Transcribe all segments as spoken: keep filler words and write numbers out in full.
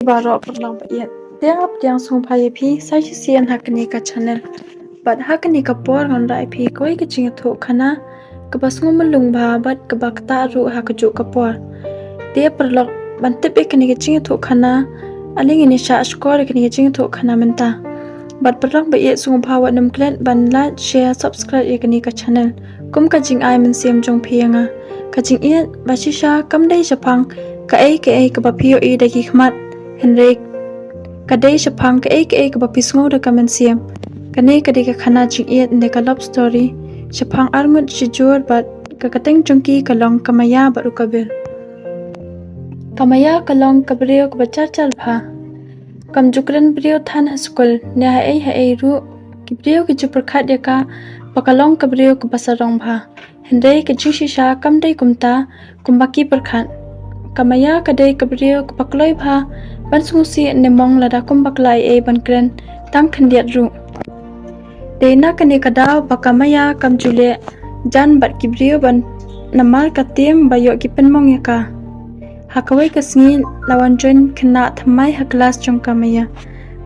Baroh paralok ba ïeit. Te nga pdiang sngewbha ïa phi sa shisien ha kane ka channel. Bad ha kane ka por ngan wanrah ïa phi kawei ka jingïathuhkhana kaba sngewmlung bha bad kaba ktah ruh ha kajuh ka por. Te paralok, ban tip ïa kane ka jingïathuhkhana, ale ngin ïa shah shkor ïa kane ka jingïathuhkhana mynta. Bad paralok ba ïeit, sngewbha wat nym klet ban like, share, subscribe ïa kane ka channel kum ka jingai mynsiem jong phi ïa nga. Ka jingïeit ba shisha kam dei shaphang kaei kaei kaba phi ïohi da ki khmat, hynrei ka dei shaphang kaei kaei kaba phi sngew da ka mynsiem. Kane ka dei ka khana jingïeit ne ka love story shaphang arngut shijur bad ka kyrteng jong ki ka long ka Maya bad u Kabir. Ka Maya ka long ka briew kaba jar jar bha. Kam ju kren briew than ha skul ne ha ei ha ei ruh. Ki briew ki ju pyrkhat ïa ka ba ka long ka briew kaba sarong bha. Hynrei ka jingshisha kam dei kumta kumba ki pyrkhat. Ka Maya ka dei ka briew kaba kloi bha ban sngewsih ne mong lada kumba ka la ei ei ban kren tang khyndiat ruh. Dei na kane ka daw ba ka Maya kam ju leh jan bad ki briew ban, namar ka tieng ba ïoh ki pynmong ïa ka. Ha kawei ka sngi la wan join khynnah thymmai ha klas jong ka Maya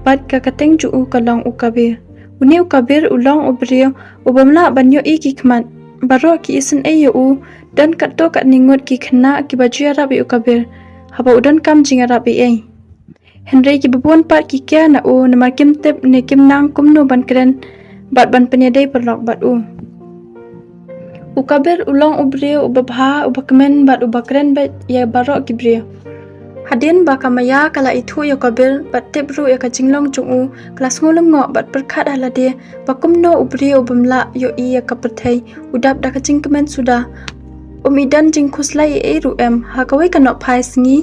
bad ka kyrteng jong u ka long u Kabir. Une u Kabir u long u briew u bym lah ban ïohi ki khmat. Baroh ki isynei ïa u, don katto katne ngut ki khynnah kiba ju ïarap ïa u Kabir haba u donkam jingïarap ei ei. Hynrei kiba bun pat ki kiar na u namar kim tip ne kim nang kumno ban kren bad ban pynïadei paralok bad u. U Kabir u long u briew uba bha, uba kmen bad uba kren beit ïa baroh ki briew. Hadien ba ka Maya ka la ithuh ïa u Kabir bad tip ruh ïa ka jinglong jong u, ka la sngew lyngngoh bad pyrkhat ha lade ba kumno u briew u bym lah ïohi ïa ka pyrthei u dap da ka jingkmen suda. Um i don jingkhuslai ei ei ruh em. Ha kawei ka nohphai sngi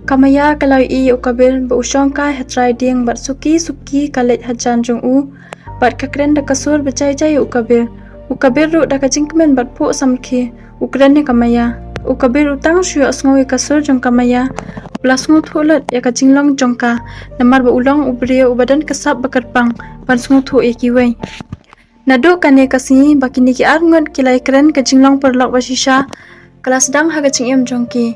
ka Maya ka la ïohi ïa u Kabir ba u shong kai ha trai dieng bad suki suki ka leit hajan jong u bad ka kren da ka sur ba jai jai ïa u Kabir. U Kabir ruh da ka jingkmen bad phuh samrkhie u kren ïa ka Maya. U Kabir u tang shu ïohsngew ïa ka sur jong ka Maya u la sngewthuh lut ïa ka jinglong jong ka, namar ba u long u briew uba don ka sap ba kyrpang ban sngewthuh ïa kiwei. Naduh kane ka sngi ba kine ki arngut ki la ïakren, ka jinglong paralok ba shisha ka la sdang ha ka jingim jong ki.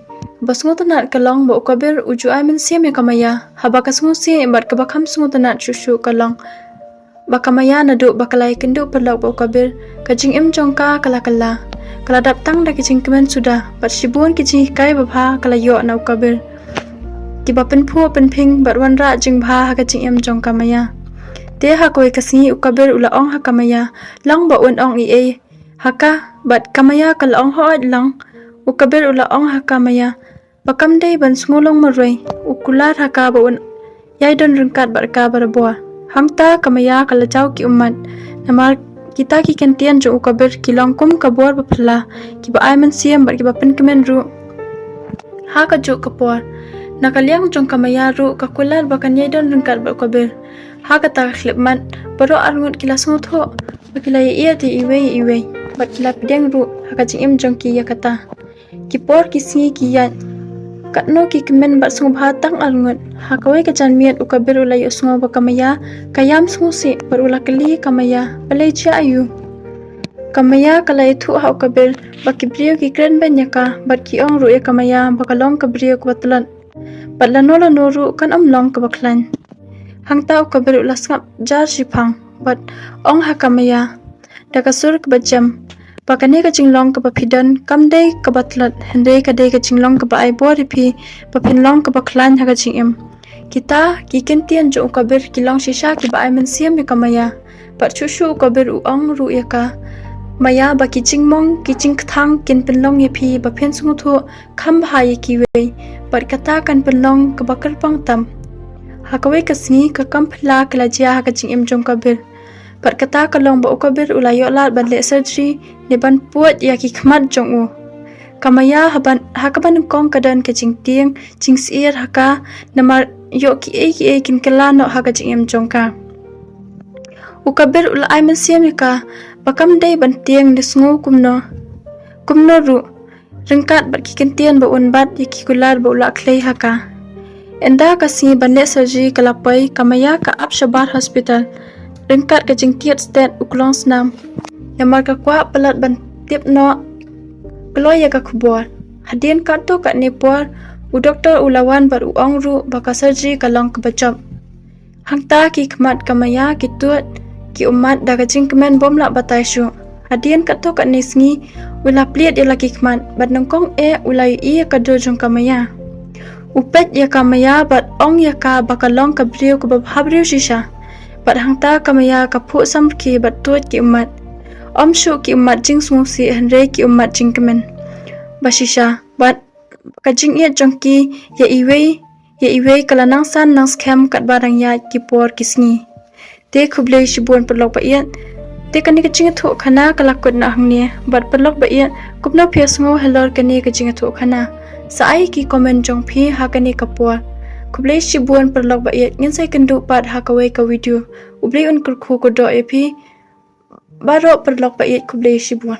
Ba sngewtynnat ka long ba u Kabir u ju ai mynsiem ïa ka Maya. Haba ka sngewsih bad kaba kham sngewtynnat shuh shuh ka long ba ka Maya naduh ba ka la ïakynduh paralok bad u Kabir, ka jingim jong ka ka la kylla. Ka la dap tang da ka jingkmen suda bad shibun ki jinghikai babha ka la ïoh na u Kabir, kiba pynphuh pynphieng bad wanrah jingbha ha ka jingim jong ka Maya. Te ha kawei ka sngi u Kabir u la ong ha ka Maya, long ba un ong ei ei ha ka, bad ka Maya ka la ong, hooid long. U Kabir u la ong ha ka Maya ba kam dei ban sngewlong marwei, u kular ha ka ba un ïai don ryngkat bad ka barabor. Hangta ka Maya ka la jaw ki ummat, namar kita ki kyntien jong u Kabir ki long kum ka bor ba phylla, kiba ai mynsiem bad kiba pynkmen ruh. Ha kajuh ka por, na ka liang jong ka Maya ruh ka kular ba kan ïai don ryngkat bad u Kabir. Ha kata ka khyllipmat baroh arngut ki la sngewthuh bad ki la ïaieit ïa iwei ïa iwei bad ki la pdiang ruh ha ka jingim jong ki ïa kata. Ki por ki sngi ki ïaid, katno ki kmen bad sngewbha tang arngut. Ha kawei ka janmiet u Kabir u la ïohsngew ba ka Maya ka ïam sngewsih bad u la kylli ka Maya, balei jia aiu? Ka Maya ka la ïathuh ha u Kabir ba ki briew ki kren beiñ ïa ka bad ki ong ruh ïa ka Maya ba ka long ka briew kaba tlot bad lano lano ruh kan ym long kaba khlaiñ. Hangta u Kabir u la sngap jar shiphang bad ong ha ka Maya da ka sur kaba jem ba kane ka jinglong kaba phi don kam dei kaba tlot, hynrei ka dei ka jinglong kaba ai bor ïa phi ba phin long kaba khlaiñ ha ka jingim. Kita ki kyntien jong u Kabir ki long shisha kiba ai mynsiem ïa ka Maya. Bad shuh shuh u Kabir u ong ruh ïa ka Maya ba ki jingmong ki jingkthang kin pynlong ïa phi ba phin sngewthuh kham bha ïa kiwei, bad kata kan pynlong kaba kyrpang tam. Ha kawei ka sngi ka kam phylla ka la jia ha ka jingim jong u Kabir. Bad kata ka long ba u Kabir u la ïoh lad ban leh surgery ne ban pud ïa ki khmat jong u. Ka Maya ha ban, ha kaba nyngkong ka don ka jingtieng jingsyier ha ka, namar ïoh kiei kiei kin kylla noh ha ka jingim jong ka. U Kabir u la ai mynsiem ïa ka ba kam dei ban tieng ne sngew kumno kumno ruh, ryngkat bad ki kyntien ba un bat ïa ki kular ba u la khlei ha ka. Ynda ka sngi ban leh surgery ka la poi, ka Maya ka ap shabar hospital ryngkat ka jingtied stet u klong snam. Namar ka kwah palat ban tip noh kloi ïa ka khubor. Hadien katto katne por U doktor u la wan bad u ong ruh ba ka surgery ka long kaba jop. Hangta ki khmat ka Maya ki tuid ki ummat da ka jingkmen bym lah batai shuh. Hadien katto katne sngi u la plied ïa la ki khmat bad nyngkong eh u la ïohi ïa ka dur jong ka Maya. U peit ïa ka Maya bad ong ïa ka ba ka long ka briew kaba bhabriew shisha. Bad hangta ka Maya ka phuh samrkhie bad tuid ki ummat. Ym shuh ki ummat jingsngewsih hynrei ki ummat jingkmen ba shisha. Bad ka jingïeit jong ki ïa iwei ïa iwei ka la nang san nang skhem katba dang ïaid ki por ki sngi. Te khublei shibun paralok ba ïeit. Te kane ka jingïathuh khana ka la kut noh hangne. Bad paralok ba ïeit, kumno phi sngew halor kane ka jingïathuh khana? Sa ai ki comment jong phi ha kane ka por. Khublei shibun paralok ba ïeit, ngin sa ïakynduh pat ha kawei ka video. U Blei un kyrkhu kyrdoh ïa phi baroh paralok ba ïeit, khublei shibun.